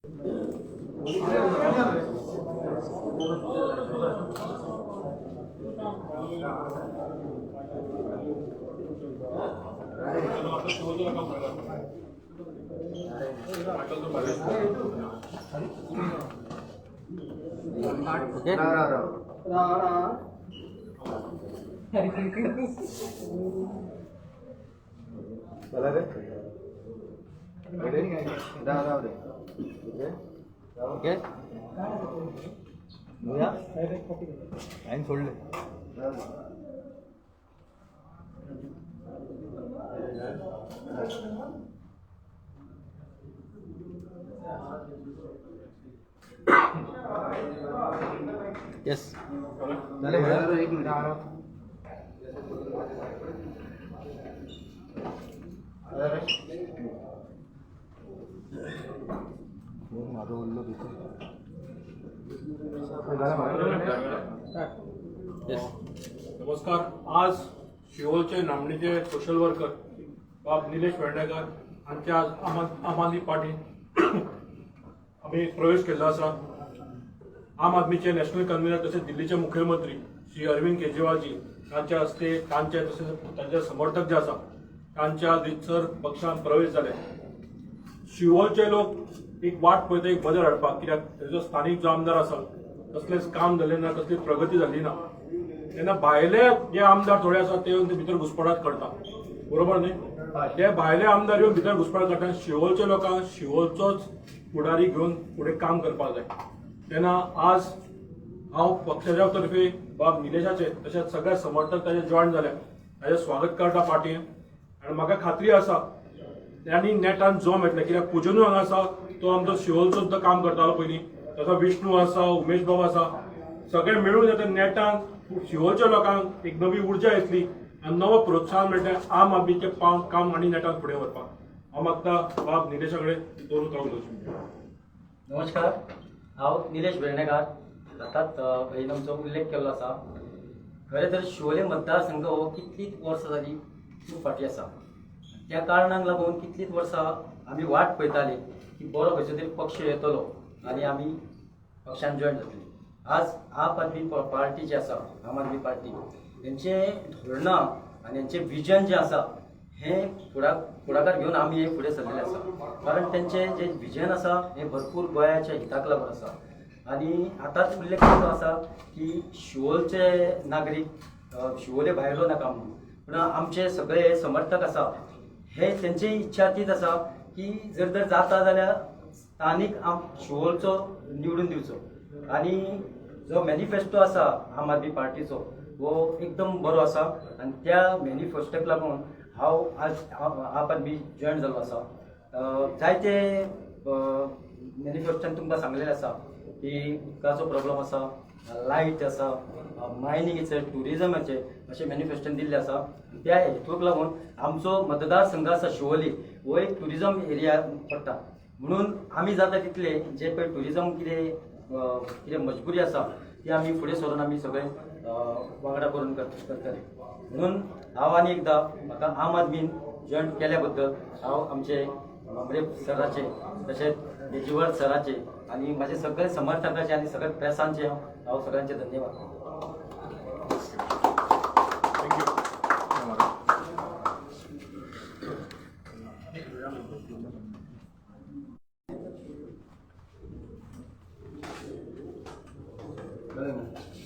Okay चला रे राव राव रे ओके लाईन सोडले. येस. झाले. एक मिनिट. माझं बोललो. येस. नमस्कार. आज शिवोलचे नामनेचे सोशल वर्कर बाब निलेश वेर्णेकर हांचे आज आम आम आदमी पार्टी आमी प्रवेश केल्लो आसा. आम आदमीचे नॅशनल कन्व्हिनर तशेंच दिल्लीचे मुखेलमंत्री श्री अरविंद केजरीवालजी तांच्या हस्ते तांचे तशेंच तांचे समर्थक जे आसा तांच्या रितसर पक्षान प्रवेश जाले. शिवोलचे लोक एक वाट पळयता एक बदल हाडपाक, कित्याक थंयचो स्थानीक जो आमदार आसा कसलेंच काम जालें ना, कसली प्रगती जाली ना. तेन्ना भायले जे आमदार थोडे आसा ते येवन ते भितर घुसपटात करता, बरोबर न्ही? ते भायले आमदार येवन भितर घुसपट करता. शिवोलच्या लोकांक शिवोलचोच फुडारी घेवन फुडें काम करपाक जाय. तेन्ना आज हांव पक्षाच्या तर्फे बाब निलेशाचे तशेंच सगळे समर्थक ताजे जॉयन जाले ताजें स्वागत करता पार्टीन. आनी म्हाका खात्री आसा आनी नेटान जोम येतलें, कित्याक पुजनूय हांगा आसा, तो आमचो शिवोलचो सुद्दां काम करतालो पयलीं. तसो विष्णू आसा, उमेश बाब आसा, सगळे मेळून येता नेटान शिवोलच्या लोकांक एक नवी उर्जा येतली आनी नवो प्रोत्साहन मेळटलें आम आदमीचें काम आनी नेटान फुडें व्हरपाक. हांव मागता बाब निलेशा कडेन दोन उतरां उलोवचीं. नमस्कार, हांव निलेश वेर्णेकार. आतांच भाईन आमचो उल्लेख केल्लो आसा. खरें तर शिवोले मतदारसंघ हो कितलींच वर्सां जालीं खूब फाटीं आसा. त्या कारणाक लागून कितलींच वर्सां आमी वाट पळयताली की बरो खंयचो तरी पक्ष येतलो आनी आमी पक्षान जॉयन जातली. आज आप आदमी पार्टी जी आसा, आम आदमी पार्टी, हेंचें धोरणां आनी हेंचें विजन जें आसा हें फुडाकार घेवन आमी हे फुडें सरलेले आसा. कारण तेंचें जें विजन आसा हें भरपूर गोंयाच्या हिताक लागून आसा. आनी आतांच उल्लेख केल्लो आसा की शिवोलचे नागरीक शिवोले भायलो नाका म्हणून, पूण आमचे सगळे समर्थक आसा हे तेंची इच्छा तीच आसा की जर तर जाता जाल्यार स्थानीक आम शिवोलचो निवडून दिवचो. आनी जो मॅनिफेस्टो आसा आम आदमी पार्टीचो हो एकदम बरो आसा आनी त्या मॅनिफेस्टोक लागून हांव आज आप आदमी जॉयन जाल्लो आसा. जायते मॅनिफेस्टोन तुमकां सांगलेलें आसा की उदकाचो प्रॉब्लम आसा, लायट आसा, मायनिंगेचे, ट्युरिजमाचे अशें मॅनिफेस्टोन दिल्लें आसा. त्या हेतूक लागून आमचो मतदारसंघ आसा शिवोली हो एक ट्युरिजम एरिया पडटा, म्हणून आमी जाता तितले जे पळय ट्युरिजम कितें कितें मजबुरी आसा ती आमी फुडें सरून आमी सगळे वांगडा करून करतले. म्हणून हांव आनी एकदां म्हाका आम आदमीन जॉयन केल्या बद्दल हांव आमचे म्हांबरे सराचे तशेंच केजरीवाल सराचे आनी म्हाजे सगळे समर्थकाचे आनी सगळे प्रेसांचे हांव सगळ्यांचे धन्यवाद. Thank you.